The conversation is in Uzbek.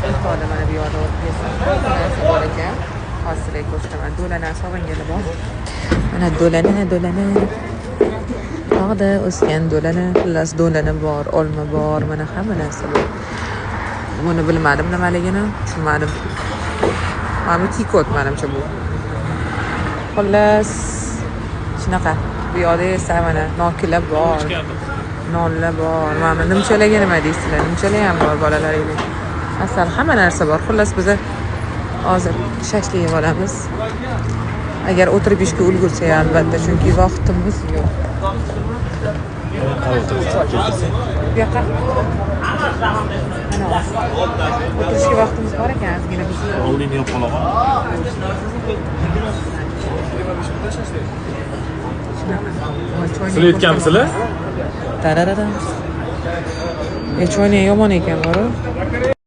O'rtoqlar, mana bu yoqda yesam, hamma narsa bor ekan. Hozir sizlarga ko'rsataman. Do'lana sog'inganim bor. Mana do'lana, do'lana. Tog'da o'sgan do'lana, xullas, do'lana bor, olma bor, mana hamma narsa bor. Buni bilmadim nimaligini, tushunmadim. Mana bu kikot manimcha bu. Xullas, shunaqa. Bu yoqda esa mana nokila bor. Nonlar bor. Mana nimchalarga nima deysizlar? Nimchalar ham bor bolalarga. Asal, hamma narsa bor. Xullas, biza hozir shashlik yeb olamiz. Agar o'tirib yeyishga ulgursak albatta, chunki vaqtimiz yo'q. Bu yoqqa. Mana o'tirishga vaqtimiz bor ekan ozgina biz. Oldingni yopib qolaman. Shunaqa. Voy, choynak. Sizlar aytganmisizlar? Tarararam. E, choynak yomon ekan boru.